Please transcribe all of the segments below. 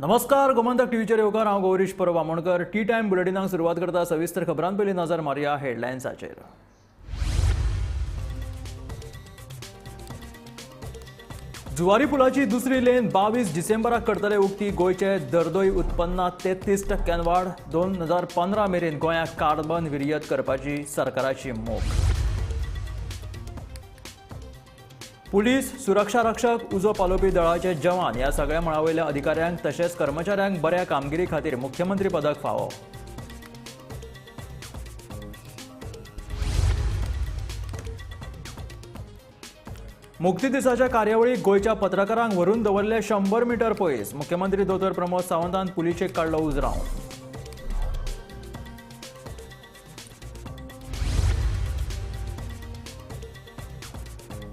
नमस्कार, गोमंतक टीव्हीचेर येवकार. हांव गौरीश परब आमोणकर. टी टायम बुलेटिनाक सुरवात करता. सविस्तर खबरां पयलीं नजर मारया हेडलायन्साचेर. जुवारी पुलाची दुसरी लेन 22 डिसेंबराक करतले उक्ती. गोंयचे दरदोई उत्पन्नात 33% वाड. 2015 मेरेन गोंयाक कार्बन विरयत करपाची सरकाराची मोख. पुलीस, सुरक्षा रक्षक, उजो पालोवपी दळाचे जवान ह्या सगळ्या मळावयल्या अधिकाऱ्यांक तशेंच कर्मचाऱ्यांक बऱ्या कामगिरी खातीर मुख्यमंत्री पदक फावो. मुक्ती दिसाच्या कार्यावळीक गोंयच्या पत्रकारांक व्हरून दवरले 100 मीटर पयस. मुख्यमंत्री दोतोर प्रमोद सावंतान पुलिशेक काडलो उजराव.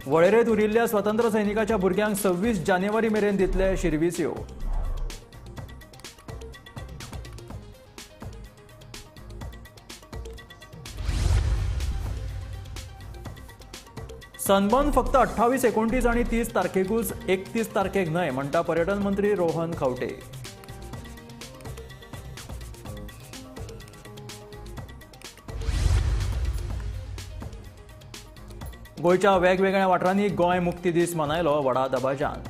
वळेरेंत उरिल्ल्या स्वतंत्र सैनिकाच्या भुरग्यांक 26 जानेवारी मेरेन दितले शिरविस्यो. सनबर्न फक्त 28, 29 आणि 30 तारखेकूच, 31 तारखेक न्हय म्हणटा पर्यटन मंत्री रोहन खंवटे. गोंयच्या वेगवेगळ्या वाठारांनी गोंय मुक्ती दीस मनयलो व्हडा दबाज्यान.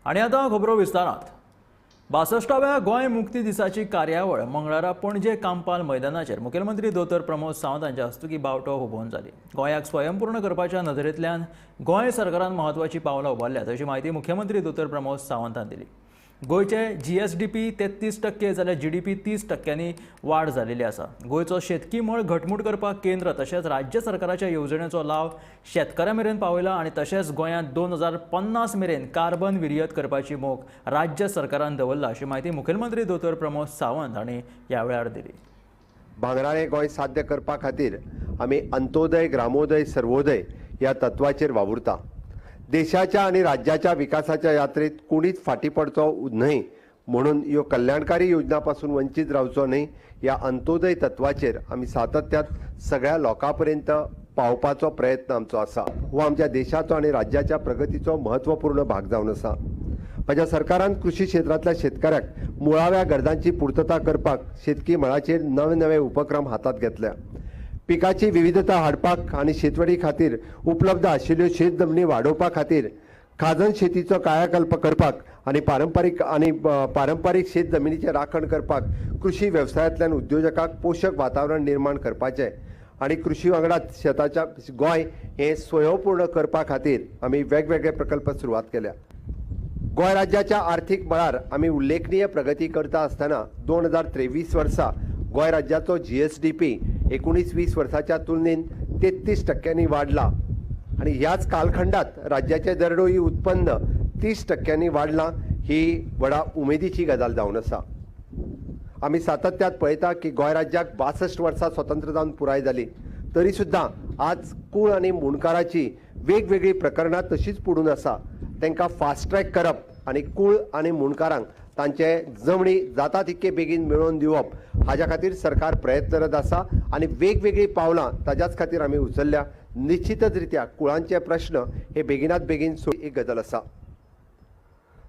आनी आतां खबरो विस्तारांत. 62व्या गोंय मुक्ती दिसाची कार्यावळ मंगळारा पणजे कांपाल मैदानाचेर मुखेलमंत्री दोतोर प्रमोद सावंत हांच्या हस्तुकी बावटो हुबोवन जाली. गोंयाक स्वयंपूर्ण करपाच्या नदरेंतल्यान गोंय सरकारान म्हत्वाची पावलां उबारल्यात अशी म्हायती मुख्यमंत्री दोतोर प्रमोद सावंत हांणी दिली. गोंयचे GSDP 33% जाल्यार GDP 30% वाड जाल्ली आसा. गोंयचो शेतकी मळ घटमूट करपाक केंद्र तशेंच राज्य सरकाराच्या येवजणेचो लाव शेतकाऱ्यां मेरेन पावयला आनी तशेंच गोंयांत 2050 मेरेन कार्बन विरयत करपाची मोख राज्य सरकारान दवरला अशी म्हायती मुखेलमंत्री दोतोर प्रमोद सावंत हांणी ह्या वेळार दिली. भांगराळे गोंय साध्य करपा खातीर आमी अंत्योदय, ग्रामोदय, सर्वोदय ह्या तत्वाचेर वावुरता. देशाच्या आणि राज्याच्या विकासाच्या यात्रेत कोणीच फाटी पडचो न्हय म्हणून ह्यो कल्याणकारी योजनापासून वंचित रावचो न्हय ह्या अंत्योदय तत्वाचेर आमी सातत्यात सगळ्या लोकां पर्यंत पावपाचो प्रयत्न आमचो आसा. हो आमच्या देशाचो आनी राज्याच्या प्रगतीचो महत्वपूर्ण भाग जावन आसा. म्हज्या सरकारान कृषी क्षेत्रांतल्या शेतकऱ्यांक मुळाव्या गरजांची पूर्तता करपाक शेतकी मळाचेर नवे नवे उपक्रम हातांत घेतल्या. पिकाची विविधता हाडपाक आनी शेतवडी खातीर उपलब्ध आशिल्ल्यो शेत जमनी वाडोवपा खातीर खाजन शेतीचो कायाकल्प करपाक आनी पारंपारीक शेत जमनीचें राखण करपाक कृषी वेवसायांतल्यान उद्योजकांक पोशक वातावरण निर्माण करपाचें आनी कृषी वांगडाच शेताच्या गोंय हें स्वयंपूर्ण करपा खातीर आमी वेगवेगळे प्रकल्प सुरवात केल्या. गोंय राज्याच्या आर्थीक मळार आमी उल्लेखनीय प्रगती करता आसतना 2023 वर्सा गोंय राज्याचो GSDP 19-20 वर्साच्या तुलनेन 33% वाडला आनी ह्याच कालखंडात राज्याचें दरडोई उत्पन्न 30% वाडलां ही व्हडा उमेदीची गजाल जावन आसा. आमी सातत्यात पळयता की गोंय राज्याक 62 वर्सां स्वतंत्र जावन पुराय जाली तरी सुद्दां आज कूळ आनी मुंडकाराची वेगवेगळीं प्रकरणां तशींच पडून आसा. तांकां फास्ट ट्रॅक करप आनी कूळ आनी मुंडकारांक तांचे जमणी जाता तितके बेगीन मेळोवन दिवप हाज्या खातीर सरकार प्रयत्नरत आसा आनी वेगवेगळीं पावलां ताज्याच खातीर आमी उचलल्या. निश्चितच रित्या कुळांचे प्रश्न हे बेगिनात बेगीन सोडोवप एक गजाल आसा.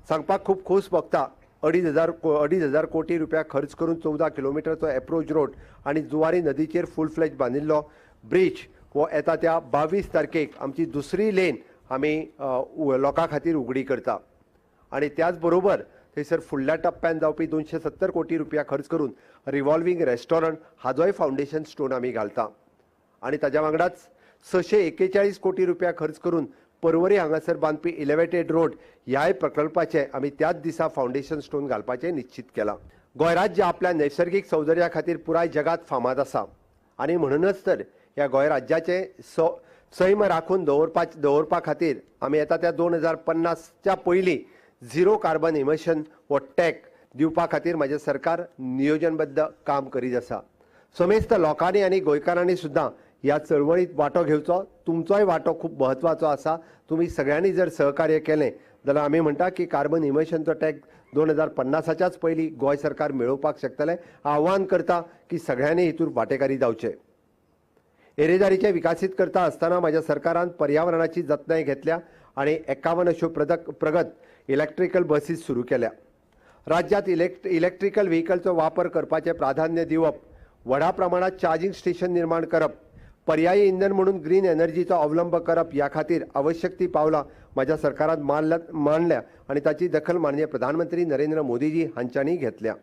सांगपाक खूब खोस भोगता. 2,500 कोटी रुपया खर्च करून 14 किलोमिटरचो एप्रोच रोड आनी जुवारी नदीचेर फूल फ्लॅज बांदिल्लो ब्रिज हो येता त्या 22 तारखेक आमची दुसरी लेन आमी लोकां खातीर उगडी करता आनी त्याच बरोबर थंयसर फुडल्या टप्प्यान जावपी 270 कोटी रुपया खर्च करून रिव्हॉल्विंग रेस्टॉरंट हाजोय फावंडेशन स्टोन आमी घालता आनी ताज्या वांगडाच 641 कोटी रुपया खर्च करून परवरी हांगासर बांदपी इलेवेटेड रोड ह्याय प्रकल्पाचें आमी त्याच दिसा फावंडेशन स्टोन घालपाचें निश्चित केलां. गोंय राज्य आपल्या नैसर्गीक सौंदर्या खातीर पुराय जगांत फामाद आसा आनी म्हणूनच तर ह्या गोंय राज्याचें सैम राखून दवरपा खातीर आमी येता त्या 2050च्या पयलीं 0 कार्बन इमिशन हो टॅग दिवपा खातीर म्हजें सरकार नियोजनबद्ध काम करीत आसा. समेस्त लोकांनी आनी गोंयकारांनी सुद्दां ह्या चळवळींत वांटो घेवचो. तुमचोय वांटो खूब म्हत्वाचो आसा. तुमी सगळ्यांनी जर सहकार्य केलें जाल्यार आमी म्हणटा की कार्बन इमिशनचो टॅग 2050च्याच पयलीं गोंय सरकार मेळोवपाक शकतलें। आव्हान करता की सगळ्यांनी हितूर वांटेकारी जावचें। येरेदारीचें विकासीत करता आसतना म्हाज्या सरकारान पर्यावरणाची जतनाय घेतल्या आनी 51 अश्यो प्रगत इलेक्ट्रिकल बसीस सुरू केल्या। राज्यांत इलेक्ट्रिकल व्हेकलचो वापर करपाचें प्राधान्य दिवप, व्हडा प्रमाणात चार्जिंग स्टेशन निर्माण करप, पर्यायी इंधन म्हणून ग्रीन एनर्जीचो अवलंब करप ह्या खातीर आवश्यक ती पावलां म्हाज्या सरकारान मांडल्या आनी ताची दखल माननीय प्रधानमंत्री नरेंद्र मोदीजी हांच्यांनी घेतल्या।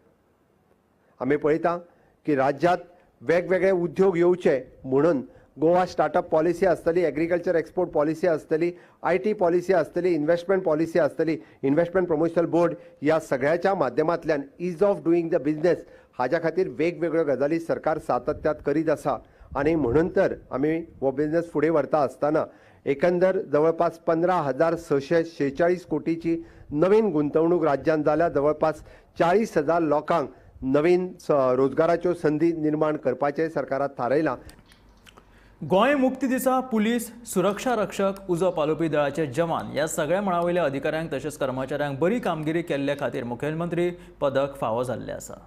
आमी पळयता की राज्यांत वेगवेगळे उद्योग येवचे म्हणून गोवा स्टार्टअप पॉलिसी आसतली, एग्रीकल्चर एक्सपोर्ट पॉलिसी आसतली, IT policy आसतली, इन्व्हेस्टमेंट पॉलिसी आसतली, इन्व्हेस्टमेंट प्रमोशनल बोर्ड ह्या सगळ्याच्या माध्यमांतल्यान ease of doing the business हाज्या खातीर वेगवेगळ्यो गजाली सरकार सातत्यात करीत आसा आनी म्हणून तर आमी हो बिजनेस फुडें व्हरता आसतना एकंदर जवळपास 15,646 कोटीची नवीन गुंतवणूक राज्यांत जाल्या। जवळपास 40,000 लोकांक नवीन रोजगाराच्यो संदी निर्माण करपाचें सरकारान थारायलां। गोंय मुक्ती दिसा पुलीस, सुरक्षा रक्षक, उजो पालोवपी दळाचे जवान ह्या सगळ्या मळावयल्या अधिकाऱ्यांक तशेंच कर्मचाऱ्यांक बरी कामगिरी केल्ले खातीर मुखेलमंत्री पदक फावो जाल्लें आसा।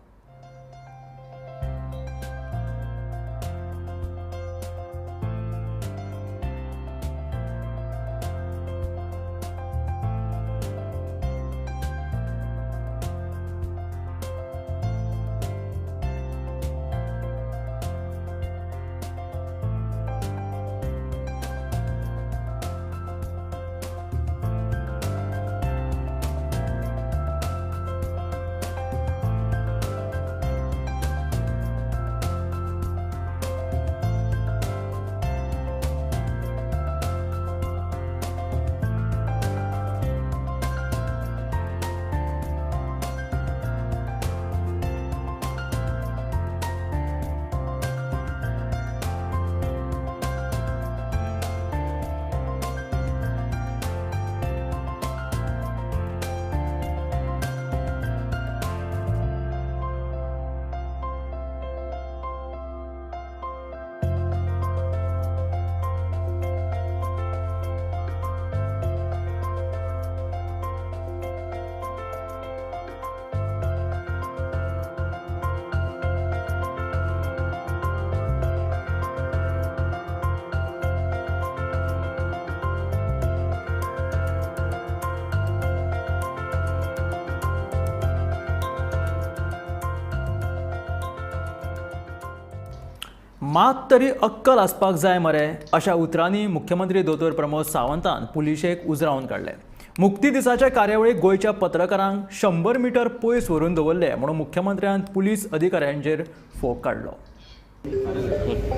मात तरी अक्कल आसपाक जाय मरे अशा उतरांनी मुख्यमंत्री दोतोर प्रमोद सावंतान पुलिशेक उजरावन काडले। मुक्ती दिसाच्या कार्यावळीक गोंयच्या पत्रकारांक 100 मीटर पयस व्हरून दवरले म्हणून मुख्यमंत्र्यान पुलीस अधिकाऱ्यांचेर फोग काडलो।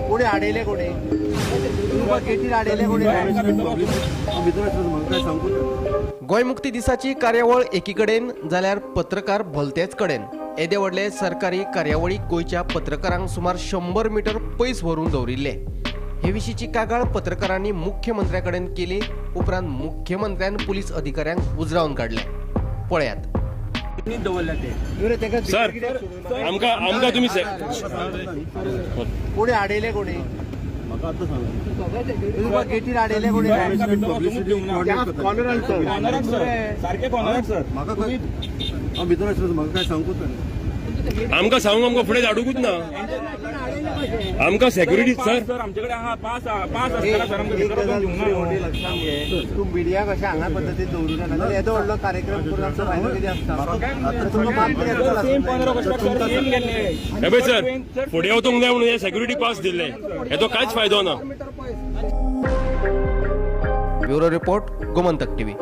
कोणी आडयले कोणी गोंय मुक्ती दिसाची कार्यावळ एकीकडेन जाल्यार पत्रकार भलतेच कडेन। येदे व्हडले सरकारी कार्यावळीक गोंयच्या पत्रकारांक सुमार 100 मीटर पयस व्हरून दवरिल्ले। हे विशींची कागाळ पत्रकारांनी मुख्यमंत्र्या कडेन केली। उपरांत मुख्यमंत्र्यान पुलीस अधिकाऱ्यांक उजरावन काडले। पळयात सर, आमकां आमकां तुमी कोणी आडयले कोणी गेटीर आडयले कोणी आमकां सांगूंक आमकां फुडें धाडुंकूच ना। आमकां सेक्युरिटी सर आमचे कडेन आहा पास आसतना सर आमकां भितर वचूंक दिवंक ना। तूं मिडिया कशें हांगा पद्दतीन दवरूं नाका। येदो व्हडलो कार्यक्रम करून आमचो फायदो कितें आसता? हे पळय सर, फुडें वचूंक जाय म्हणून हे सेक्युरिटी पास दिल्ले, हेचो कांयच फायदो ना। Bureau report, Gomantak TV.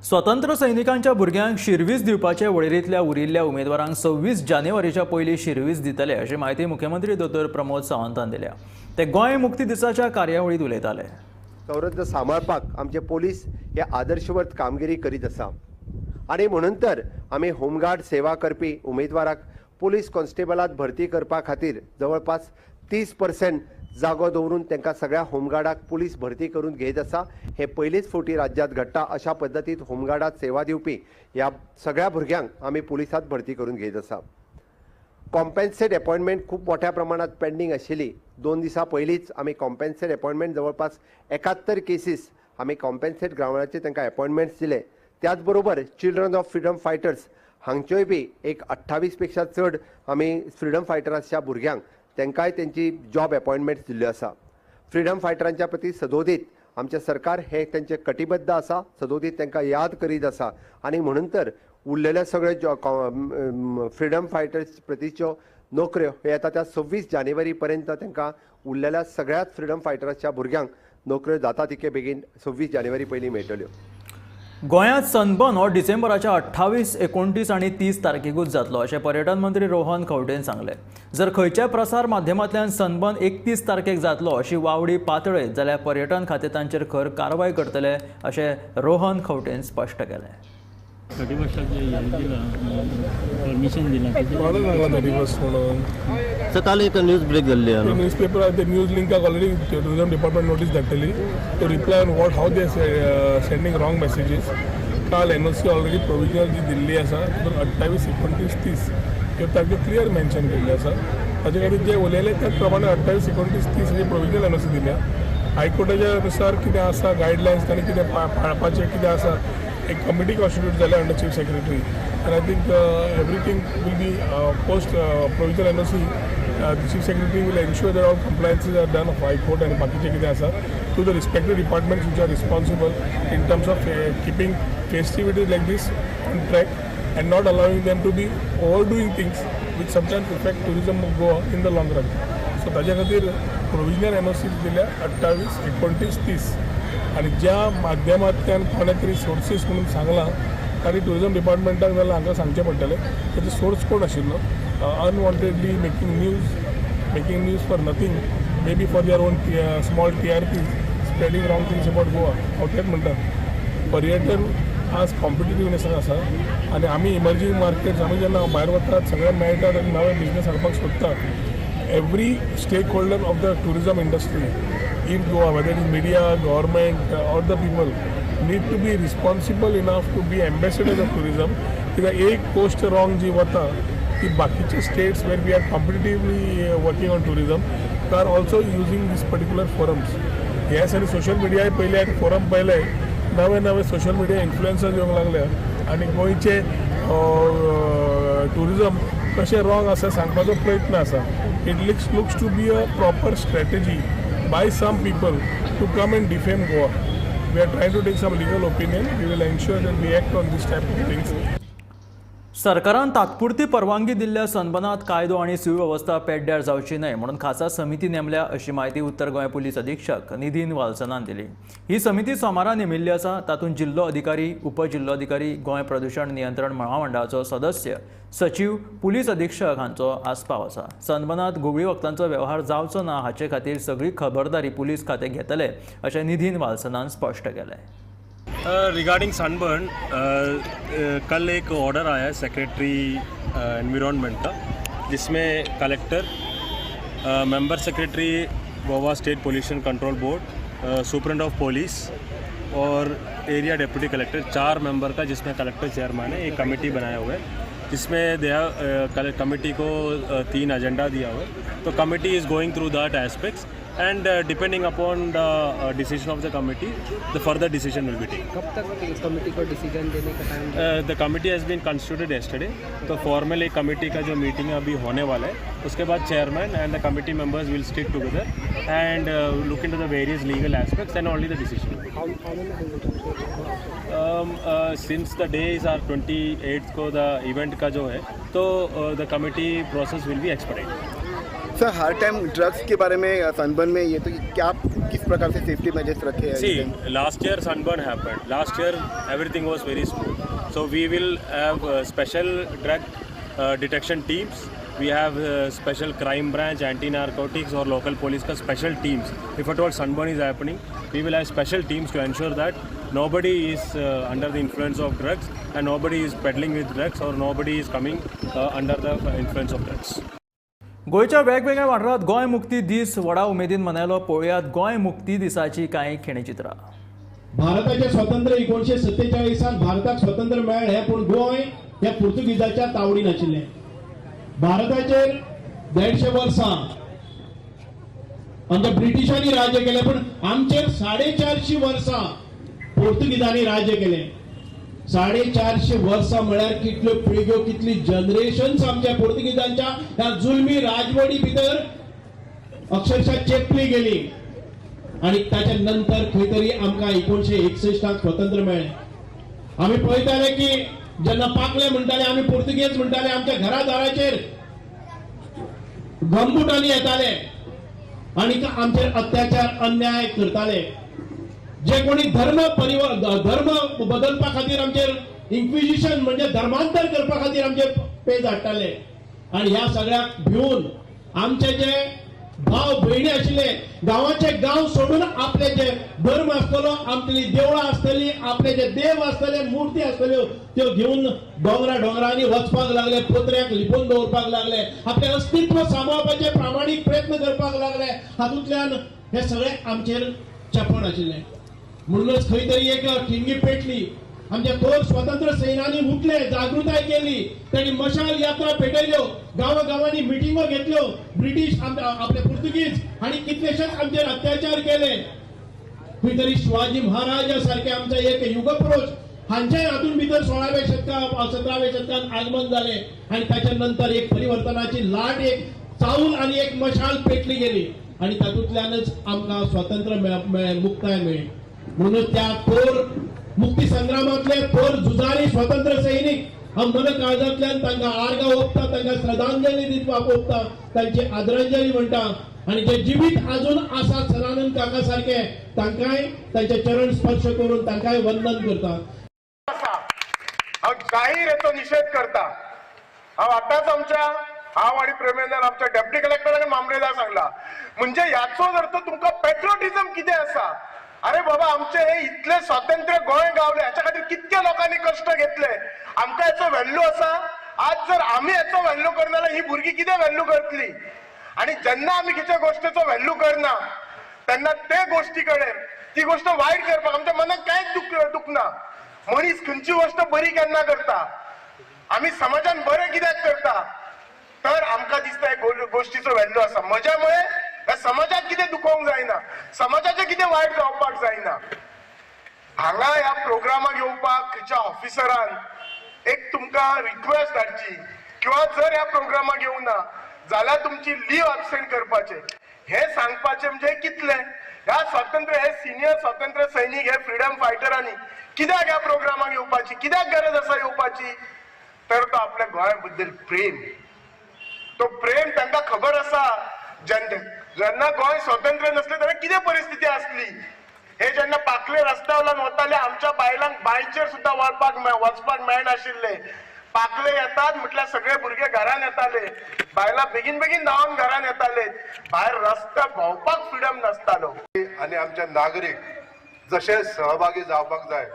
स्वतंत्र सैनिकांच्या भुरग्यांक शिरवीस दिवपाचे वळेरींतल्या उरिल्ल्या उमेदवारांक 26 जानेवारीच्या पयलीं शिरवीस दितले अशी म्हायती मुख्यमंत्री दोतोर प्रमोद सावंतान दिल्या। ते गोंय मुक्ती दिसाच्या कार्यावळींत उलयताले। संरक्षण सांबाळपाक आमचे पोलीस हे आदर्शवत कामगिरी करीत आसा आनी म्हणून तर आमी होमगार्ड सेवा करपी उमेदवाराक पोलीस कॉन्स्टेबलात भरती करपा खातीर जवळपास 30% जागो दवरून तांकां सगळ्या होमगार्डाक पुलीस भरती करून घेत आसा। हे पयलीच फावटी राज्यांत घडटा अशा पद्दतीन होमगार्डात सेवा दिवपी ह्या सगळ्या भुरग्यांक आमी पुलिसांत भरती करून घेत आसा। कॉम्पेन्सेट अपॉयंटमेंट खूब मोठ्या प्रमाणात पेंडींग आशिल्ली। 2 दिसां पयलींच आमी कॉम्पेन्सेट अपॉयंटमेंट जवळपास 71 केसीस आमी कॉम्पेन्सेट ग्रावंडाचेर तांकां एपॉयंटमेंट्स दिले. त्याच बरोबर चिल्ड्रन ऑफ फ्रिडम फायटर्स हांगच्योय बी एक 28 पेक्षा चड आमी फ्रिडम फायटर्सच्या भुरग्यांक तांकांय तेंची जॉब एपॉयंटमेंट्स दिल्ल्यो आसा. फ्रिडम फायटरांच्या प्रती सदोदीत आमचें सरकार हे तेंचे कटिबद्ध आसा, सदोदीत तांकां याद करीत आसा आनी म्हणून तर उरलेले सगळे फ्रिडम फायटर्स प्रतीच्यो नोकऱ्यो हे येता त्या 26 जानेवारी पर्यंत तांकां उरलेल्या सगळ्याच फ्रिडम फायटर्सच्या भुरग्यांक नोकऱ्यो जाता तितके बेगीन 26 जानेवारी पयलीं मेळटल्यो. गोंयांत सनबर्न हो डिसेंबराच्या 28, 29 आनी 30 तारखेकूच जातलो अशें पर्यटन मंत्री रोहन खंवटेन सांगलें. जर खंयच्याय प्रसार माध्यमांतल्यान सनबर्न 31 तारखेक जातलो अशी वावडी पातळयत जाल्यार पर्यटन खातें तांचेर खर कारवाय करतले अशें रोहन खंवटेन स्पश्ट केलें. परमिशन दिलां. 31 म्हणून काल एक न्यूज ब्रेक जाल्ली आहा. न्यूज पेपर ते न्यूज लिंकाक ऑलरेडी टुरिजम डिपार्टमेंट नोटीस धाडटली to reply on what how they sending wrong messages. काल एनओसी ऑलरेडी प्रोविजनल जी दिल्ली आसा तितून 28, 29, 30 ह्यो तारखो क्लियर मेन्शन केल्ल्यो आसा. ताचे खातीर जे उलयले त्याच प्रमाणे 28, 29, 30 ही प्रोविजनल एनओसी दिल्या. हायकोर्टाच्या नुसार कितें आसा गायडलायन्स तांणी कितें पाळपाचें कितें आसा, एक कमिटी कॉन्स्टिट्यूट जाल्या under chief secretary and I think everything will be post provisional NOC. The chief secretary will ensure that all compliances are done of high court आनी बाकीचें कितें आसा to the respective departments which are responsible in terms of keeping festivities like this on track and not allowing them to be overdoing things which sometimes affect tourism of Goa in the long run. So ताच्या खातीर provisional NOC दिल्या 28, 29, 30 आनी ज्या माध्यमांतल्यान कोणें तरी sources म्हणून सांगलां ताणी टुरिजम डिपार्टमेंटाक जाल्यार हांकां सांगचें पडटलें ताचो सोर्स कोण आशिल्लो. Unwantedly making news for nothing, maybe for their own small TRP, spreading wrong things about Goa. हांव तेंच म्हणटा, पर्यटन आज कॉम्पिटिटिवनेसान आसा आनी आमी इमर्जींग मार्केट्स, आमी जेन्ना भायर वतात सगळे मेळटात आनी नवे बिजनस हाडपाक सोदतात. Every stakeholder of the tourism industry in Goa, whether it is media, government or the people, need to be responsible enough to be ambassadors of tourism. कित्याक एक पोस्ट रॉंग जी वता ती बाकीचे states where we are competitively working on tourism are also using this particular forums. हे आसा social मिडियाय पयले आनी फोरम पयले नवे नवे सोशल मिडिया इन्फ्लुएन्सर्स येवंक लागले आनी गोंयचे टुरिजम कशें रॉंग आसा सांगपाचो प्रयत्न आसा. It looks to be a proper strategy by some people to come and defame Goa. We are trying to take some legal opinion. We will ensure that we act on this type of things. सरकारान तात्पुरती परवानगी दिल्ल्या सनबर्नात कायदो आनी सुवेवस्था पेड्ड्यार जावची न्हय म्हणून खासा समिती नेमल्या अशी म्हायती उत्तर गोंय पुलीस अधीक्षक निधीन वाल्सनान दिली. ही समिती सोमारा नेमिल्ली आसा. तातूंत जिल्लो अधिकारी, उपजिल्लोधिकारी, गोंय प्रदूषण नियंत्रण महामंडळाचो सदस्य सचीव, पुलीस अधीक्षक हांचो आस्पाव आसा. सनबर्नात घुंवळी वखदांचो वेव्हार जावचो ना हाचे खातीर सगळी खबरदारी पुलीस खातें घेतले अशें निधीन वाल्सनान स्पश्ट केलें. रिगार्डिंग सनबर्न, कल एक ऑर्डर आया है सेक्रेटरी एनवायरनमेंट का, जिसमें collector, member secretary Goa State Pollution Control Board, superintendent of police Aur area deputy collector, 4 member का, जिसमें कलेक्टर चेयरमैन है, एक कमेटी बनाया हुआ है, जिसमें दे कमेटी को 3 एजेंडा दिया हुआ है. तो committee is going through that aspects and depending upon the decision of the committee, the further decision will be taken. कब तक कमेटी को डिसीजन देने का time? The committee has been constituted yesterday, तो formal एक committee का जो meeting अभी होने वाला है, उसके बाद chairman and the committee members will stick together and look into the various legal aspects and only the decision. Since the days are 28 co the event का जो है, तो the committee process will be expedite. Sir, her time drugs K बारे में sunburn में ये तो क्या किस प्रकार से सेफ्टी मेजर्स रखे हैं? See, last year sunburn happened. Last year everything was very smooth. So we will have special drug detection teams. We have special crime branch, anti-narcotics Aur local police का special teams. If at all sunburn is happening, we will have special teams to ensure that nobody is under the influence of drugs and nobody is peddling with drugs or nobody is coming under the influence of drugs. गोंयच्या वेगवेगळ्या वाठारांत गोंय मुक्ती दीस व्हडा उमेदीन मनयलो. पळोवयात गोंय मुक्ती दिसाची कांय खिणचित्रां. भारताचे स्वातंत्र्य 1947 भारताक स्वातंत्र्य मेळ्ळें, पूण गोंय हे पुर्तुगीजाच्या तावडीन आशिल्लें. भारताचेर 150 वर्सां आमच्या ब्रिटिशांनी राज्य केलें, पूण आमचेर 450 वर्सां पोर्तुगीजांनी राज्य केलें. 450 वर्सां म्हळ्यार कितल्यो पिळग्यो, कितली जनरेशन्स आमच्या पोर्तुगीजांच्या ह्या जुलमी राजवटी भितर अक्षरशः चेपली गेली. आनी ताच्या नंतर खंय तरी आमकां 1961 स्वतंत्र मेळ्ळें. आमी पळयताले की जेन्ना पाकले म्हणटाले, आमी पोर्तुगेज म्हणटाले, आमच्या घरादाराचेर गमबुटांनी येताले आनी आमचेर अत्याचार अन्याय करताले. जे कोणी धर्म धर्म बदलपा खातीर आमचेर इन्क्विजिशन म्हणजे धर्मांतर करपा खातीर आमचेर पेज हाडटाले. आनी ह्या सगळ्याक भिवन आमचे जे भाव भयणी आशिल्ले गांवाचे गांव सोडून आपले जे धर्म आसतलो, आपली देवळां आसतली, आपले जे देव आसतले, मुर्ती आसतल्यो त्यो घेवन दोंगरा दोंगरांनी वचपाक लागले, पत्र्याक लिपोवन दवरपाक लागले, आपले अस्तित्व सांबाळपाचे प्रामाणीक प्रयत्न करपाक लागले. हातूंतल्यान हे सगळे आमचेर चेपण आशिल्लें. म्हणूनच खंय तरी एक ठिणगी पेटली. आमच्या थोर स्वतंत्र सेनानी उठले, जागृताय केली, त्यांनी मशाल यात्रा पेटयल्यो, गांवागांवांनी मिटिंगो घेतल्यो. ब्रिटीश आपले पुर्तुगीज आनी कितलेशेच आमचेर अत्याचार केले. खंय तरी शिवाजी महाराजा सारखे आमचे एक युगपुरुष हांचे हातून भितर 16व्या शतकात 17व्या शतकात आगमन जालें आनी ताच्या नंतर एक परिवर्तनाची लाट, एक चावूल आनी एक मशाल पेटली गेली आनी तातूंतल्यानच आमकां स्वातंत्र्य मेळ्ळें, मुक्ताय मेळ्ळी. म्हणूनच त्या थोर मुक्ती संग्रामांतले थोर झुजारी स्वतंत्र सैनिक हांव मन काळजांतल्यान तांकां आर्गां ओंपता, तांकां श्रद्धांजली दिवपाक ओंपता, तांची आदरांजली म्हणटा. आनी जे जिवीत अजून आसा सदानंद काका सारखे तांकांय तांचे चरण स्पर्श करून तांकांय वंदन करता. हांव जाहीर हेचो निशेध करता. हांव आतांच आमच्या हांव आनी प्रेमेंद्र आमच्या डेप्युटी कलेक्टर आनी मामलेदार सांगला, म्हणजे ह्याचो अर्थ तुमकां पेट्रियोटिझम कितें आसा. अरे बाबा, आमचे हे इतले स्वातंत्र्य गोंय गावले ह्याच्या खातीर कितके लोकांनी कश्ट घेतले, आमकां हेचो व्हॅल्यू आसा. आज जर आमी हेचो व्हॅल्यू करना जाल्यार ही भुरगीं कितें व्हॅल्यू करतली. आनी जेन्ना आमी कितें गोश्टीचो व्हॅल्यू करना तेन्ना ते गोश्टी कडेन ती गोश्ट वायट करपाक आमच्या मनाक कांयच दुखना. मनीस खंयची गोश्ट बरी केन्ना करता, आमी समाजान बरें कित्याक करता, तर आमकां दिसता हे गोश्टीचो व्हॅल्यू आसा. म्हज्या मुळे ह्या समाजाक कितें दुखोवंक जायना, समाजाचें कितें वायट जावपाक जायना. हांगा ह्या प्रोग्रामाक येवपाक खंयच्या ऑफिसरान एक तुमकां रिक्वेस्ट धाडची किंवा जर ह्या प्रोग्रामाक येवना जाल्यार तुमची लीव एबसेंट करपाचें हें सांगपाचें म्हणजे कितलें ह्या स्वातंत्र्य हे सिनियर स्वातंत्र्य सैनीक हे फ्रिडम फायटरांनी कित्याक ह्या प्रोग्रामाक येवपाची, कित्याक गरज आसा येवपाची, तर तो आपल्या गोंया बद्दल प्रेम, तो प्रेम तांकां खबर आसा. जेन्ना गोंय स्वतंत्र नसलें तेन्ना कितें परिस्थिती आसली, हे जेन्ना पाकले रस्त्या वयल्यान वताले आमच्या बायलांक बांयचेर सुद्दां वचपाक मेळनाशिल्लें. पाकले येतात म्हटल्यार सगळे भुरगे घरान येताले, बायलां बेगीन बेगीन धांवन घरान येताले, भायर रस्त्यार भोंवपाक फ्रिडम नासतालो. आनी आमचे नागरीक जशे सहभागी जावपाक जाय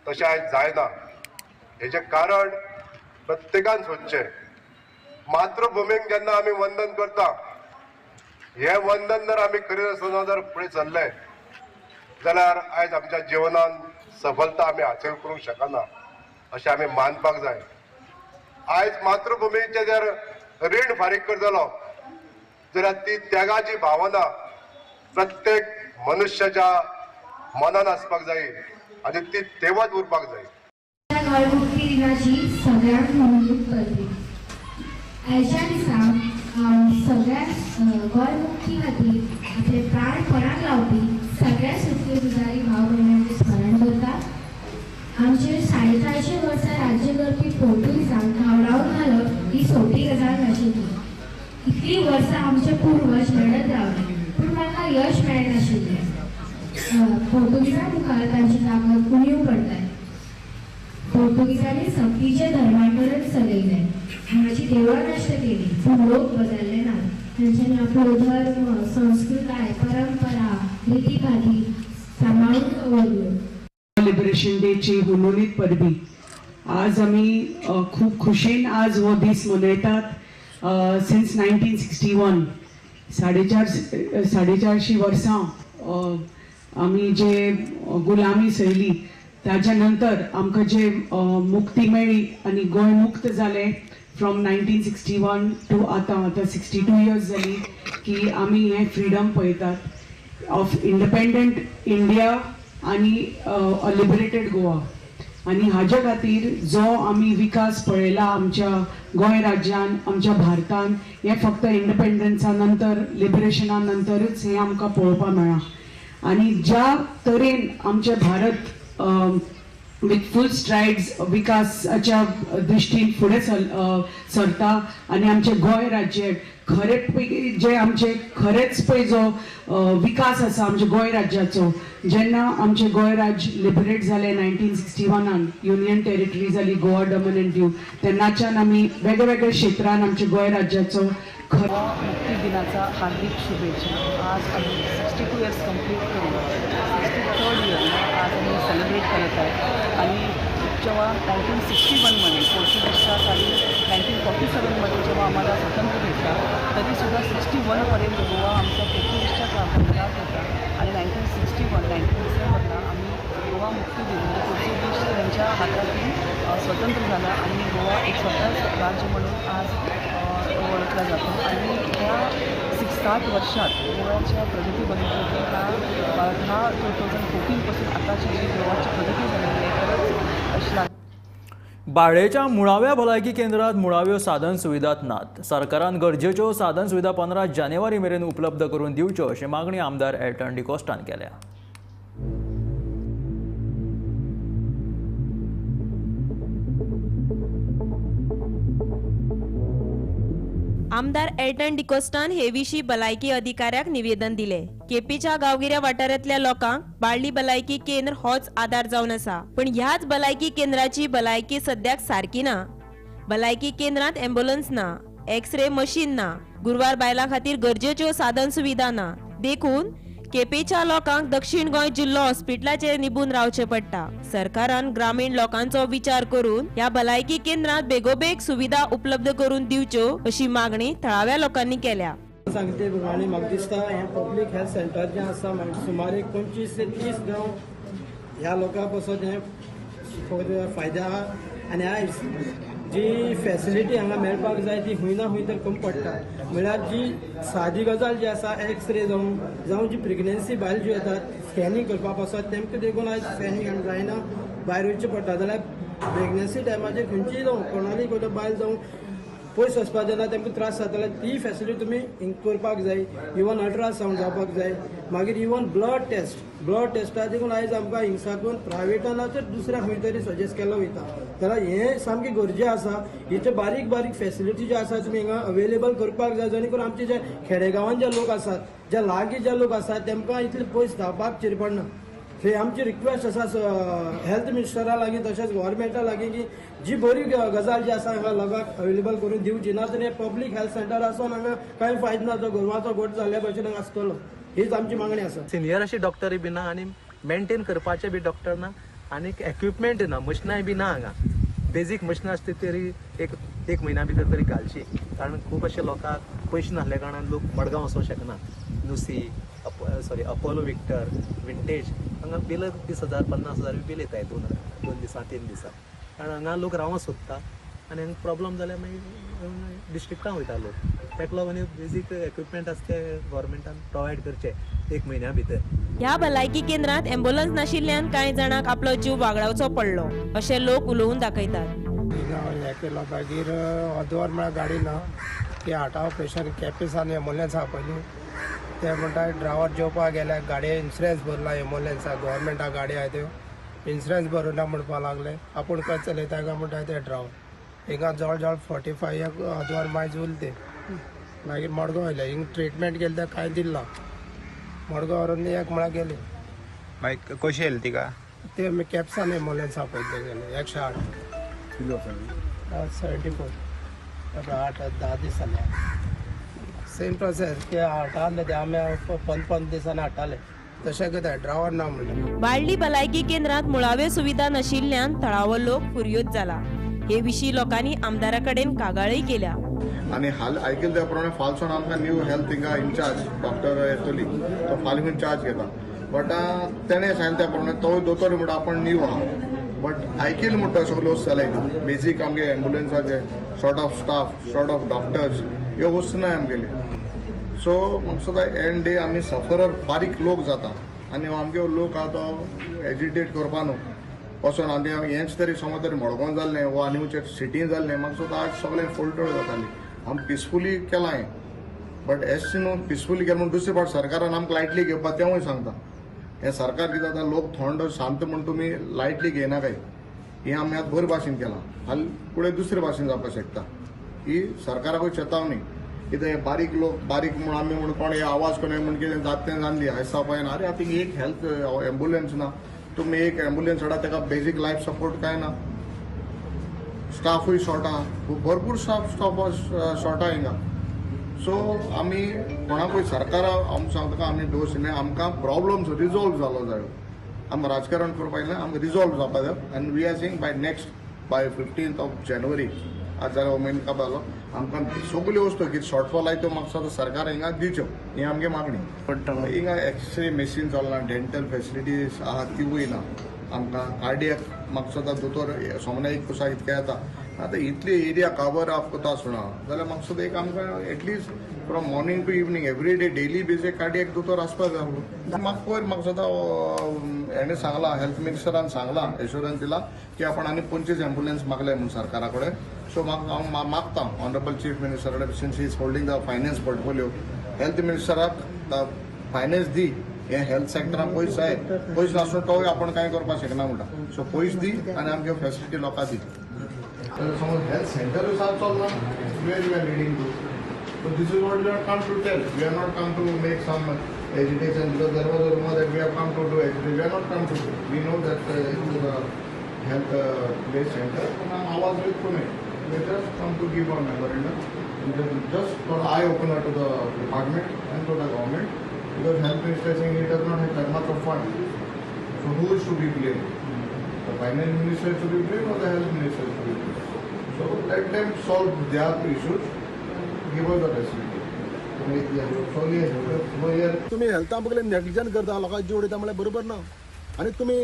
तशें आयज जायना. हेचें कारण प्रत्येकान सोदचें. मातृभुमीक जेन्ना आमी वंदन करता, हें वंदन जर आमी करिनासतना जर फुडें सरले जाल्यार आयज आमच्या जिवनान सफलता आमी हासील करूंक शकना अशें आमी मानपाक जाय. आयज मातृभुमीचें जर रीण फारीक करतलो जाल्यार ती त्यागाची भावना प्रत्येक मनुष्याच्या मनान आसपाक जाय आनी ती तेवत उरपाक जाय. गोंय मुक्ती दिनाची सगळ्यांक म्हणून करपी आयच्या दिसा सगळ्या गोंय मुक्ती खातीर आपले प्राण पणाक लावपी सगळ्या सुटके झुजारी भाव भयणांचें स्मरण करता. आमचेर 450 वर्सां राज्य करपी पोर्तुगीजांक धांवडावन घालप ही सोंपी गजाल नाशिल्ली. इतलीं वर्सां आमचे पुर्वज लढत रावले पूण तांकां यश मेळनाशिल्लें. पोर्तुगीजां मुखार तांची ताकद उणीव पडटाली. पोर्तुगीजांनी सक्तीचें धर्मांतरण चलयलें, हांगाची देवळां नश्ट केली पूण लोक बदलले नात. तांच्यांनी आपलो धर्म, संस्कृताय, परंपरा, रितीभाती सांबाळून दवरल्यो. लिबरेशन डेची हुनहुनीत परबी आज आमी खूब खुशेन आज हो दीस मनयतात. सिन्स 1961 450 वर्सां आमी जे गुलामी सयली ताच्या नंतर आमकां जे मुक्ती मेळ्ळी आनी गोंय मुक्त जालें फ्रॉम 1961 टू आतां आतां 62 इयर्स जाली की आमी हें फ्रिडम पळयतात ऑफ इंडिपेंडंट इंडिया. आनी अ लिबरेटेड गोवा. आनी हाज्या खातीर जो आमी विकास पळयला आमच्या गोंय राज्यान, आमच्या भारतान, हें फक्त इंडिपेंडन्सा नंतर, लिबरेशना नंतरच हें आमकां पळोवपाक मेळ्ळां. आनी ज्या तरेन आमचें भारत विथ फूल स्ट्रायड्स विकासाच्या दृश्टीन फुडें सरता आनी आमचें गोंय राज्य खरे जे आमचे खरेंच पळय जो विकास आसा आमच्या गोंय राज्याचो, जेन्ना आमचें गोंय राज्य लिबरेट जालें 1961 युनियन टेरिटरी जाली गोवा दमन एंड दीव, तेन्नाच्यान आमी वेगळे वेगळे क्षेत्रान आमच्या गोंय राज्याचो मुक्ती दिनाचा हार्दिक शुभेच्छा. आज आम्ही 62 इयर्स कंप्लीट करून 63rd इयरला आज आम्ही सेलिब्रेट करत आहे. आणि जेव्हा 1961मध्ये पोर्चुगीजच्या खाली 1947मध्ये जेव्हा आम्हाला स्वातंत्र्य भेटला तरीसुद्धा 61पर्यंत गोवा आमचा पोर्चुगीजच्या ताब्यात होता. आणि 1961 19 डिसेंबरला आम्ही गोवा मुक्ती दिन म्हणजे पोर्चुगीज यांच्या हातातून स्वतंत्र झाला आणि गोवा एक स्वतः राज्य म्हणून आज ओळखला जातो. आणि ह्या 60 वर्षात गोव्याच्या प्रगती बघितली की ह्या 2014पासून आताची जी गोवाची प्रगती झालेली आहे खरंच अशी. बाळेच्या मुळाव्या भलायकी केंद्रात मुळाव्यो साधन सुविधात नात. सरकारान गरजेच्यो साधन सुविधा 15 जानेवारी मेरेन उपलब्ध करून दिवच्यो अशी मागणी आमदार एल्टन डिकोस्टान केल्या. आमदार एल्टन डिकोस्टान हे विशीं भलायकी अधिकाऱ्याक निवेदन दिले. केपेच्या गांवगिऱ्या वाठारांतल्या लोकांक बाळ्ळी भलायकी केंद्र होच आदार जावन आसा, पण ह्याच भलायकी केंद्राची भलायकी सद्याक सारकी ना. भलायकी केंद्रांत एम्ब्युलन्स ना, एक्सरे मशीन ना, गुरवार बायलां खातीर गरजेच्यो साधन सुविधा ना. देखून केपेच्या लोकांक दक्षिण गोंय जिल्लो हॉस्पिटलाचेर निबून रावचें पडटा. सरकारान ग्रामीण लोकांचो विचार करून ह्या भलायकी केंद्रांत बेगोबेग सुविधा उपलब्ध करून दिवच्यो अशी मागणी थळाव्या लोकांनी केल्या. सांगते प्रमाणे म्हाका दिसता हें पब्लीक हेल्थ सेंटर जें आसा सुमारे 25 ते 30 गांव ह्या लोकां पासत हें फायदे आहा. आनी आयज जी फॅसिलिटी हांगा मेळपाक जाय ती खंय ना खंय तर कमी पडटा. म्हळ्यार जी सादी गजाल जी आसा एक्सरे जावं जी प्रेग्नन्सी बायल जी येतात स्कॅनिंग करपा पासत तेमकां देखून आयज स्कॅनिंग जायना, भायर वयचें पडटा. जाल्यार प्रेग्नन्सी टायमाचेर खंयचीय जावं कोणाली बायल जावं पयस वचपाक जेन्ना तांकां त्रास जाता जाल्यार ती फॅसिलिटी तुमी करपाक जाय. इवन अल्ट्रासावंड जावपाक जाय, मागीर इवन ब्लड टेस्टा देखून आयज आमकां हिंगसाकून प्रायवेटान ना तर दुसऱ्या खंय तरी सजेस्ट केलो वयता. जाल्यार हें सामकें गरजें आसा. हेचे बारीक बारीक फॅसिलिटी ज्यो आसा तुमी हिंगा अवेलेबल करपाक जाय, जेणे करून आमचे जे खेडेगांवान जे लोक आसात, जे लागीं जे लोक आसात तेमकां इतले पयस धांवपाक चेर पडना. सो आमची रिक्वेस्ट आसा हेल्थ मिनिस्टरा लागीं तशेंच गव्हर्मेंटा लागीं की जी बरी गजाल जी आसा हांगा लोकांक अवेलेबल करून दिवची, ना तर हें पब्लीक हेल्थ सेंटर आसून हांगा कांय फायदो ना, तो गोरवाचो गोठ जाल्ल्या भशेन हांगा आसतलो. हीच आमची मागणी आसा. सिनियर अशी डॉक्टरूय बी ना आनी मेंटेन करपाचे बी डॉक्टर ना आनी इक्विपमेंट ना, मशिनांय बी ना हांगा. बेजीक मशिनां आसता तरी एक म्हयन्या भितर तरी घालची, कारण खूब अशे लोकांक पयशे नासल्या कारणान लोक मडगांव वचोंक शकना. नुसी, अपोलो विक्टर, विंटेज हांगा बिल 30,000 50,000 बील येताय 2 दिसां 3 दिसां, कारण हांगा लोक रावंक सोदता आनी हांगा प्रॉब्लम जाल्यार मागीर डिस्ट्रिक्टान वयता लोक. ताका लागून बेजीक इक्विपमेंट आसा ते गव्हर्मेंटान प्रोवायड करचे एक म्हयन्या भितर. ह्या भलायकी केंद्रांत एम्ब्युलन्स नाशिल्ल्यान कांय जाणांक आपलो जीव वागडावचो पडलो अशें लोक उलोवन दाखयतात. हें केलो मागीर अदवर म्हळ्यार गाडी ना, ती हार्टा ऑपरेशन केपेसान एम्बुलन्स आपयली. ते म्हणटा ड्रायव्हर जेवपाक गेल्यार गाडये इन्शुरन्स भरला एम्बुलन्साक, गव्हर्मेंटा गाडी आहा त्यो इन्शुरन्स भरूना म्हणपाक लागले. आपूण खंय चलयता काय म्हणटा ते ड्रायव्हर. हिंगा जवळ जवळ 45 अदवर मायज उरले ते. मागीर मडगांव येयले, हिंग ट्रिटमेंट केली ते कांय दिलें ना. मडगांव व्हरून एक म्हळ्यार गेली. मागीर कशी येयली तिका? ते आमी केपसान एम्बुलन्स आपयले गेले 108 74 8-10 दीस जाले. सेम प्रोसेस ते हाडटाले ते आमी 15 दिसांनी हाडटाले, तशें कितें ड्रायव्हर ना म्हणलें. बाळ्ळी भलायकी केंद्रांत मुळाव्यो सुविधा नाशिल्ल्यान थळावो लोक फुरयोद जाला. हे विशीं लोकांनी आमदारा कडेन कागाळय केल्या. आनी हाल आयकल त्या प्रमाणे फालसून आमकां न्यू हेल्थ हिंगा इन्चार्ज डॉक्टर येतली, तो फाल्यां चार्ज घेता. बट तेणें सांगलें त्या प्रमाणे तो दोतोर म्हणटा आपण न्यू आहा, बट आयकील म्हणटा सगल्यो वस्तू जाल्या. बेजीक आमगे एम्बुलन्साचे short of staff, short of doctors ह्यो वस्तू ना आमगेल्यो. सो म्हाका दिसता एंड डे आमी सफरर बारीक लोक जाता. आनी आमगे लोक आहा तो एजिटेट करपा न्हू वचोन. आनी हेंच तरी समज तरी मडगांव जाल्लें वो आनी खंयच्या सिटीन जाल्लें, म्हाका सुद्दां आज सगळें फोल्टोळ जाताली. आमी पिसफुली केलां हें, बट एश न्हू पिसफुली केलें म्हूण दुसरे फावट सरकारान आमकां लायटली घेवपा तेंवूय सांगता. हें सरकार कितें जाता, लोक थंड शांत म्हूण तुमी लायटली घेयनाकाय. हें आमी आतां बरे भाशेन केलां, हाल फुडें दुसरे भाशेन जावपाक शकता. ही सरकाराकूय चेतावणी, कितें बारीक लोक बारीक म्हूण आमी म्हूण कोण हे आवाज कोण म्हूण कितें जाता तें जावन दी. आयज जावपा येना. आरे आतां एक हेल्थ एम्बुलन्स ना, तुमी एक एम्बुलन्स हाडा, ताका बेजीक लायफ सपोर्ट कांय ना, स्टाफूय शॉर्ट आहा, भरपूर स्टाफ शॉर्ट आहा हिंगा. सो आमी कोणाकूय सरकारा आमी सांगता आमी दोश न्हय, आमकां प्रॉब्लम्स रिजॉल्व जालो जायो. आमकां राजकारण करपाक जाय, आमकां रिजॉल्व जावपा जाय. आनी we are saying by next by 15th of January आज जाल्यार हो म्हयनो काबार जालो, आमकां सगल्यो वस्तू कितें शॉर्टफॉल आहाय त्यो म्हाका दिसता सरकार हिंगा दिवच्यो, ही आमगे मागणी. हिंगा एक्सरे मशीन चलना, डेंटल फेसिलिटीज आहा तिवूय ना आमकां. कार्डियक म्हाका दिसता दोतोर सोमना एक कोसा इतकें येता. आतां इतली एरिया कवर अप कोता आसना जाल्यार म्हाका दिसता एक आमकां at least from morning to evening every day daily basis cardiac दोतोर आसपाक जाय. म्हाका पयर म्हाका दिसता हेणें सांगलां, हेल्थ मिनिस्टरान सांगलां, एश्योरन्स दिला की आपण आनी 25 एम्बुलन्स मागले म्हूण सरकारा कडेन. सो म्हाका हांव मागता ऑनरेबल चीफ मिनिस्टरा कडेन, since he is holding the finance portfolio, health मिनिस्टराक finance दी. हे हेल्थ सेक्टरान पयस जाय, पयस नासून तोय आपण कांय करपाक शकना म्हणटा. सो पयस दी आनी आमच्यो फेसिलिटी लोकांक दी. समज हेल्थ सेंटरूय सारकें चलना, where you are leading to. So this is what we have come to tell. We have not come to make some agitation, because there was a rumor that we have come to do agitation. We have not come to do. We know that it is a health based center. आवाज with Pune. We just come to give our memorandum, just for eye opener to the department and to the government, because health minister saying he does not have that much of fund. So who is to be blamed? The finance minister is to be blamed or the health minister is to be blamed? So let them solve their issues. Give us the facility. तुमी हेल्था बगले नेग्लिजन करता, लोकांक जीव उडयता म्हळ्यार बरोबर ना. आनी तुमी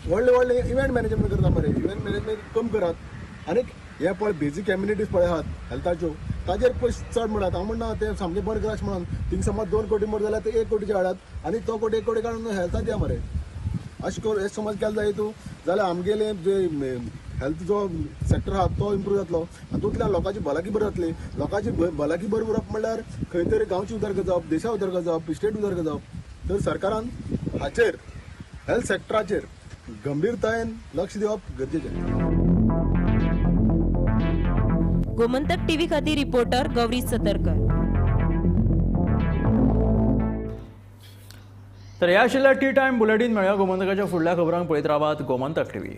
व्हडले व्हडले इव्हेंट मॅनेजमेंट करता मरे, इव्हेंट मॅनेजमेंट कम करात. आनी हे पळय बेजीक कम्युनिटीज पळयात हेल्थाच्यो, ताजेर पयशे चड म्हणात. हांव म्हणना तें सामकें बरें करात म्हणून, थिंग समज 2 कोटी मरे जाल्यार ते 1 कोटीचे हाडात आनी तो कोटी 1 कोटी काडून हेल्था दिया मरे. अशें करून हें समज केलें जाय तूं जाल्यार आमगेले जे हेल्थ जो सेक्टर आहा तो इम्प्रूव जातलो, तातूंतल्यान लोकांची भलायकी बरी जातली. लोकांची भलायकी बरी उरप म्हणल्यार खंय तरी गांवची उदरगत जावप, देशा उदरगत जावप, स्टेट उदरगत जावप. तर सरकारान हाचेर हेल्थ सेक्टराचेर गंभीरतायेन लक्ष दिवप गरजेचें. गोमंतक टीव्ही खातीर रिपोर्टर गौरी सतरकर. तर ह्या आशिल्ल्या टी टायम बुलेटीन मेळया. गोमंतकाच्या फुडल्या खबरांक पळयत रावात गोमंतक टीव्ही.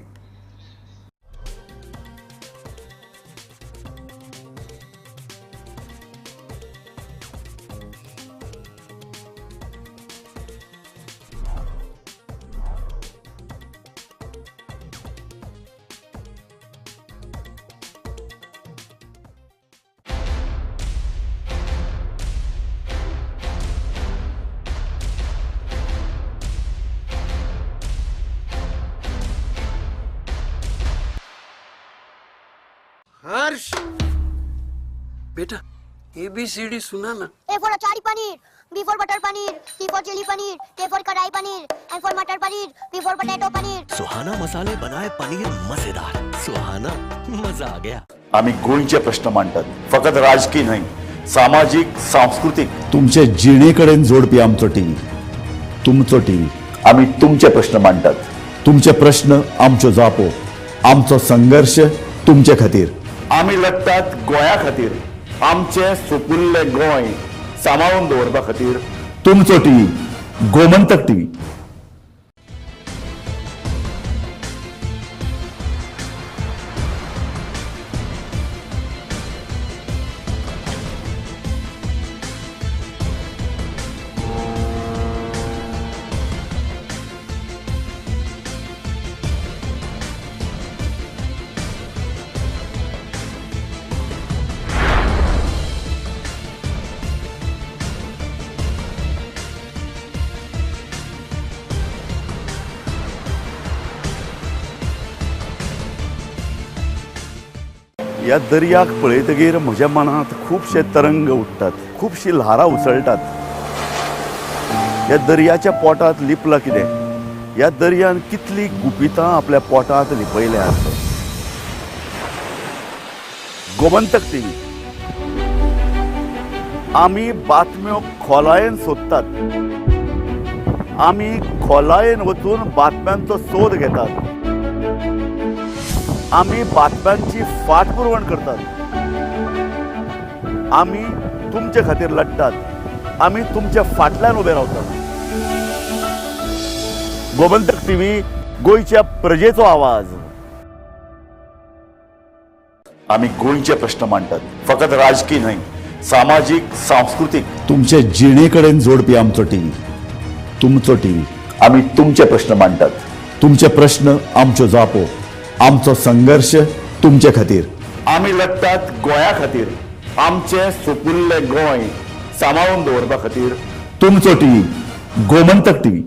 हर्ष बेटा ABCD सुना ना। A for achari paneer, B for butter paneer, C for chilli paneer, K for kadai paneer, M for matar paneer, P for potato paneer. Suhana मसाले बनाए पनीर मजेदार, सुहाना मजा आ गया। आम्ही गोंयचे प्रश्न मांडतात, फकत राजकीय न्हय, सामाजीक सांस्कृतिक। तुमचे जिणेकडेन जोडपी आमचो टीव्ही, तुमचो टीव्ही। आम्ही तुमचे प्रश्न मांडतात, तुमचे प्रश्न आमच्यो जापो, आमचो संघर्ष तुमचे खातीर। आम्ही लढतात गोंया खातीर, आमचे सुपुल्ले गोंय सांबाळून दवरपा खातीर। तुमचो टीव्ही, गोमंतक टीव्ही। ह्या दर्याक पळयतगीर म्हज्या मनांत खुबशे तरंग उठ्ठात, खुबशी ल्हारां उसळटात। ह्या दर्याच्या पोटांत लिपलां कितें? ह्या दर्यान कितलीं गुपितां आपल्या पोटांत लिपयल्यात? गोमंतक टीव्ही, आमी बातम्यो खोलायेन सोदतात, आमी खोलायेन वचून बातम्यांचो सोद घेतात, आमी बातम्यांची फाटपुरवण करतात, आमी तुमचे खातीर लढटात, आमी तुमच्या फाटल्यान उबे रावतात. गोमंतक टीव्ही, गोंयच्या प्रजेचो आवाज. आमी गोंयचे प्रश्न मांडटात, फकत राजकी न्हय, सामाजीक, सांस्कृतीक, तुमचे जिणे कडेन जोडपी आमचो टीव्ही, तुमचो टीव्ही. आमी तुमचे प्रश्न मांडटात, तुमचे प्रश्न आमच्यो जापो, आमचो संघर्श तुमचे खातीर. आमी लढटात गोंया खातीर, आमचें सुपुल्लें गोंय सांबाळून दवरपा खातीर. तुमचो टीव्ही, गोमंतक टीव्ही.